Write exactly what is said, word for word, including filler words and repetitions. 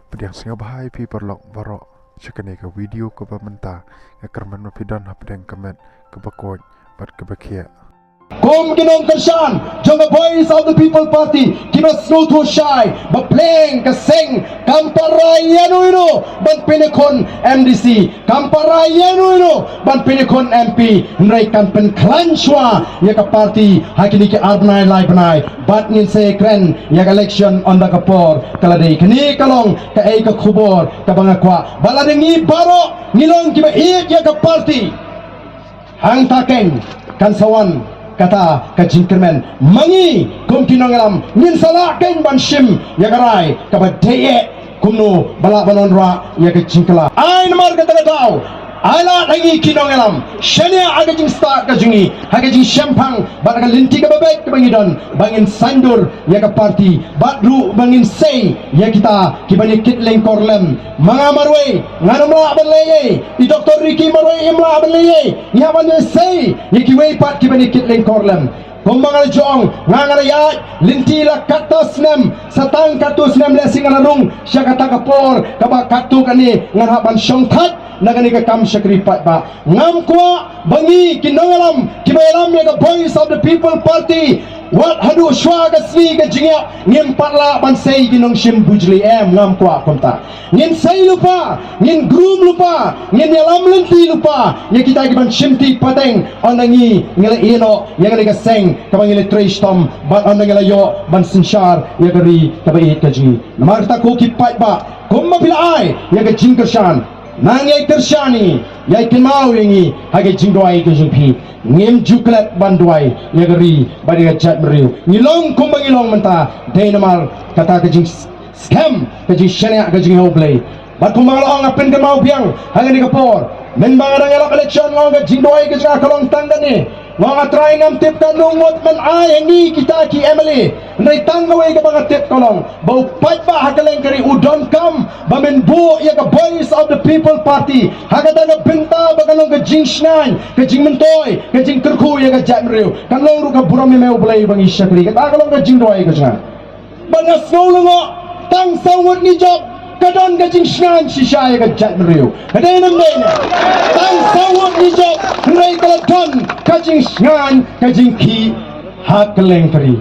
Pdiang sngewbha ïa phi paralok baroh sha kane ka video kaba mynta, nga kyrmen ba phi don hapdeng ka met kaba koit bad kaba khiah. Kum ki nongkyrshan jong ka Voice of the People Party kiba sngewthuh shai ba pleng ka seng kam pat rai ïano ïano ban pynïakhun M D C, kam pat rai ïano ïano ban pynïakhun M P, hynrei kan pynkhlaiñ shuwa ïa ka party ha kine ki ar bnai lai bnai bad ngin sa kren ïa ka election ynda ka por ka la dei. Kane ka long kaei ka khubor kaba nga kwah ba lada ngi baroh ngi long kiba ïeit ïa ka party, hangta keiñ kan sa wan kata ka jingkyrmen. Ma ngi kum ki nongïalam ngin sa lah keiñ ban shim ïa ka rai kaba dei eh kumno ba lah ban wanrah ïa ka jingkylla. Ai namar kata ka daw, ai lad ha ngi ki nongïalam, shaniah ha ka jingstad ka jong ngi, ha ka jingshemphang bad ha ka lynti kaba beit kaba ngi don, ba ngin saiñdur ïa ka party bad ruh ba ngin sei ïa kita kiban ïa kit lyngkor lem. Ma nga marwei ngan ym lah ban leh ei, i Doctor Ricky marwei im lah ban leh ei, ngi hap ban ïa sei ïa kiwei pat kiban ïa kit lyngkor lem. Kumba nga la jong, nga nga la ïaid lynti la katto snem, sa tang katto snem lehse nga la rung sha kata ka por kaba katto katne ngan hap ban shong thait na kane ka kam shakri paidbah. Ngam kwah ba ngi ki nongïalam kiba ïalam ïa ka Voice of the People Party, wat haduh shuwa ka sngi ka jingïap ngim pat lah ban sei ki nongshim bujli, em, ngam kwah kumta. Ngin sei lypa, ngin groom lypa, ngin ïalam lynti lypa ïa kita kiban shimti pateng ynda ngi ngi la ïehnoh ïa kane ka seng kaba ngi la trei shitom bad ynda ngi la ïoh ban synshar ïa ka ri kaba ïeit ka jong ngi. Namar kata ko ki paidbah, kumba phi la ai ïa ka jingkyrshan, nang ïai kyrshan ïa ngi, ïai kynmaw ïa ngi ha ka jingduwai ka jong phi. Ngim ju klet ban duwai ïa ka ri bad ïa ka jaitbynriew. Ngi long kumba ngi long mynta dei namar kata ka jingskhem, ka jingshaniah ka jong ngi ha U Blei. Bad kumba nga la ong, nga pynkynmaw biang ha kane ka por, mynba nga dang ïalap election, nga ong ka jingduwai ka jong nga ka long tang kane. Nga ong, A Trai, ngam tip katno ngut men ai ha ngi kita ki M L A, hynrei tang kawei kaba nga tip ka long ba u paidbah ha kylleng ka ri u donkam ba men buh ïa ka Voice of the People Party ha kata ka bynta ba kan long ka jingshngaiñ, ka jingmyntoi, ka jingkyrkhu ïa ka jaitbynriew, kan long ruh ka burom ïa me U Blei ba ngi shakri. Kata ka long ka jingduwai ka jong nga. Bad nga sngew lyngngoh, tang saw ngut ngi jop, ka don ka jingshngaiñ shisha ïa ka jaitbynriew. Ka dei ne ym dei ne? Tang saw ngut ngi jop, hynrei ka la don ka jingshngaiñ, ka jingkhih ha kylleng ka ri.